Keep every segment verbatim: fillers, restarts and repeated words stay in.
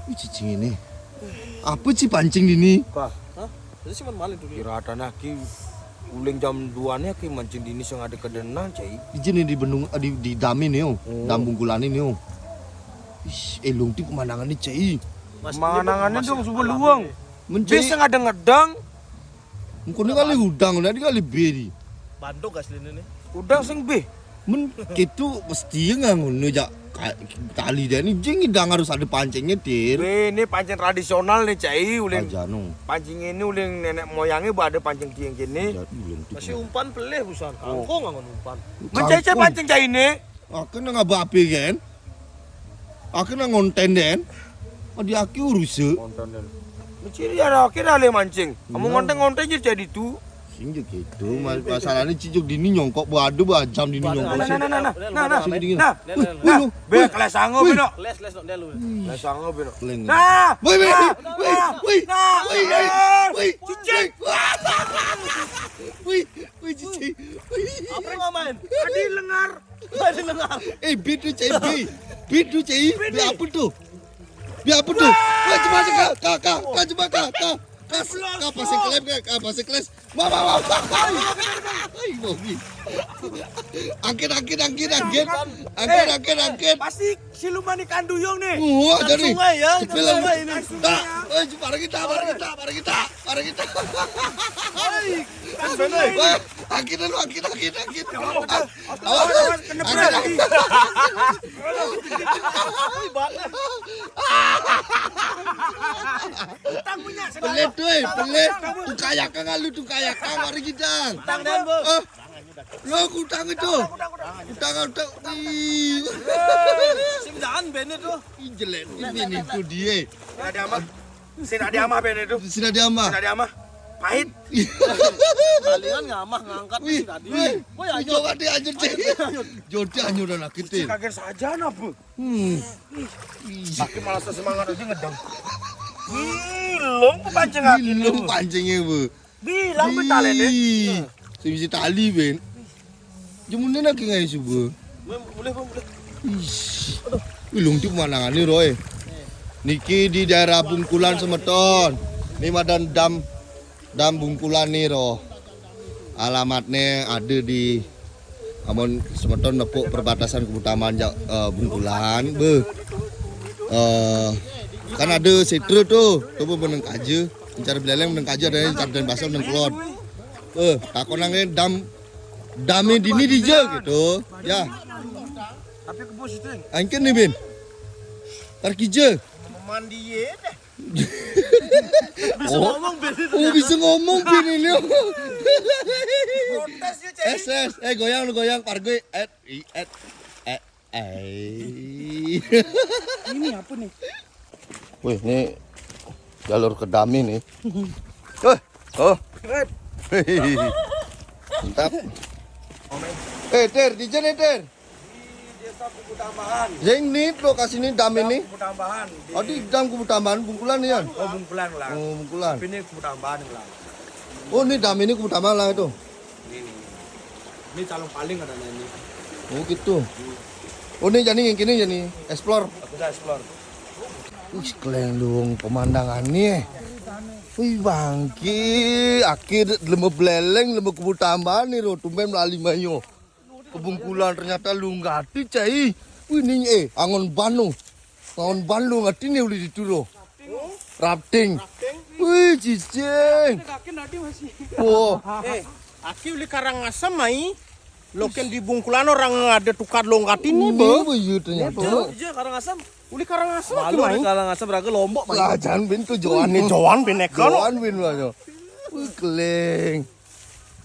Wih, cicing ini. Apa ci pancing dini? Kah? Hah? Itu sih main maling dulu. Kira tanah ki uling jam dua nih ki mancing dini sing ada kedenang, cai. Di sini di bendung, di, di dam ini, oh. Oh. Dam Bungkulan ini, oh. Ih, elung ti pemandangan ni, cai. Pemandangan ni dong subuh luang. Mencai. Biasa ada ngedang. Engko ni kali udang, ni kali beri. Bandok asli ni. Udang sing beh. Men, kitu mesti ngangun ni jak ka-, tali dia ni. Jing idang harus ada pancingnya, Tir. Beh, ni pancing tradisional ni, cai, ulin. Aja, no. Pancing ini ulin nenek moyangnya ba ada pancing tiang kini. Aja, ulin tu. Masih umpan pelih busan. Oh. Kangkung ngangun umpan. Mencai, cai, kangkung. Pancing cai ni. Aku nang ngaba api kan? Aku nang ngonten den. Adi aki urusa. Ngonten den. Menciri ada aki dah leh mancing. Kamu ngonten-ngonten je jadi tu. Sing je gitu. Masalahnya cijuk dini nyongkok beradu berjam dini nyongkok. Nah, nah, nah, nah, nah, nah, nah. Sing dingin. Nah, nah, nah. Bek kelas sango beno. Les les nok delu. Kelas sango beno. Nah. Woi, woi, woi, woi, woi, woi, woi, cicing. Woi, woi, cicing. Woi. Apa yang main? Tadi lengar. Tadi lengar. Eh, bidu cai, bi. Bidu cai. Bi apa tu? Bi apa tu? Wah, cuma ka ka ka ka cuma ka ka. Ka ka pasang klep ka ka pasang klep. Ma ma ma. Ai, bogi. Angkit angkit angkit angkit. Angkit angkit angkit. Pasti siluman ikan duyung ni. Wah, jadi. Sungai ya, sungai ini. Dah, eh, mari kita, mari kita, mari kita, mari kita. Hai, kan bener. Wah, angkit lu, angkit, angkit, angkit. Awas, awas, kena berat. Pelit tu, eh, pelit. Tukang yakang lu, tukang yakang, mari kita. Tang dan, Bu. Eh, lo kutang itu. Kutang, kutang. Ih. Sim dan bene tu. Ih, jelek ni bene tu dia. Ada amat. Sing ade amah bene tu. Sing ade amah. Sing ade amah. Pahit. Palingan ngamah ngangkat. Wih, tadi. Wih. Woi, ayo. Coba dia aja, Cek. Jodi anyo dan akhir, Cek. Kaget saja napa? Hmm. Makin malah semangat aja ngedang. Ilung pancing aku. Ilung pancingnya, Bu. Bilang betale ni. Sing bisi tali, Ben. Jemune nang ki ngai suba. Boleh, boleh, boleh. Ih. Wih, lungti pemandangan ni, Roy. Niki di daerah Bungkulan, semeton. Ni madan dam, dam Bungkulan ni, Roh. Alamatnya ada di, amun semeton nepuk perbatasan Kebutaman ja-, eh, Bungkulan, beh. Eh, kan ada setra tu, tu pun meneng kaja. Encar Beleleng meneng kaja, ada Encar Denpasar meneng kelon. Eh, takonang dam, dame dini dija gitu. Ya. Tapi kebus itu. Angken ni, Bin. Parkija. Mandi ye deh. Bisa ngomong, Bin, itu. Oh, bisa ngomong, Bin, ini. Protes ya, Cek. Es, es. Eh, goyang lu, goyang, pargo. Et, i, et, eh. Eh. Ini apa nih? Wih, ini jalur ke dami nih. Eh, oh. Mantap. Eh, Ter, di sini, Ter. Di Desa Kubu Tambahan. Yang ni lokasi ni dam ini. Kubu Tambahan. Di Adi dam Kubu Tambahan, Bungkulan ni, kan? Oh, Bungkulan lah. Oh, Bungkulan. Tapi ni Kubu Tambahan lah. Oh, ni dam ini Kubu Tambahan lah itu. Ini, ini. Ini calon paling ada ni. Oh, gitu. Hmm. Oh, ni jani yang kini jani explore. Aku dah explore. Wih, keleng dong pemandangan ni, eh. Wih, bangke, akhir leme Beleleng, leme Kubu Tambahan ni, ro, tumben melali mayo. Kebungkulan ternyata lu ngati, cai. Wih, ni, eh, angon banu. Angon banu ngati ni uli dituro. Rafting. Wih, cicing. Wah. Eh, aki uli Karangasem mai. Loken di Bungkulan orang ada tukar longkat ini, Bo. Bo, iya ternyata. Iya, Karangasem. Uli Karangasem. Malu mai. Uli Karangasem raga Lombok, Pak. Lah, jangan bin tu Joan. Ini Joan bin Eka, no? Joan bin lah, yo. Wih, keleng.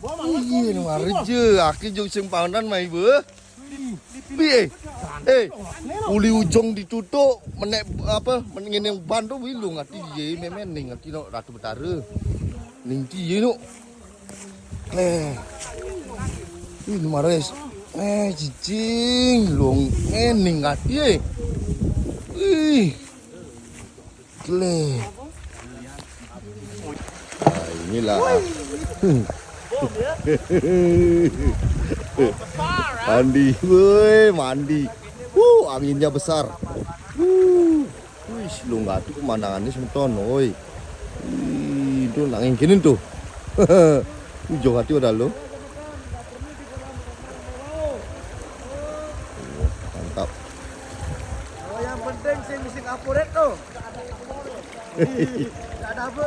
Iya, ni mari je. Aki jog simpang dan mai, Bo. Bi, eh. Eh, uli ujung ditutup, menek apa, ngene ban tu, wih, lu ngati ye, memen ning ngati no Ratu Betara. Ning ti ye no. Eh. Ih, mares. Eh, cicing, long, eh, ning ati, eh. Ih. Tle. Nah, inilah. Mandi, woi, mandi. Wuh, anginnya besar. Wuh. Wih, Lunggah tuh pemandangannya semeton, oi. Ih, itu nak ngingkinin tuh. Jauh hati udah lo. Mantap. Oh, yang penting sing sing apurit tuh. Enggak ada apa.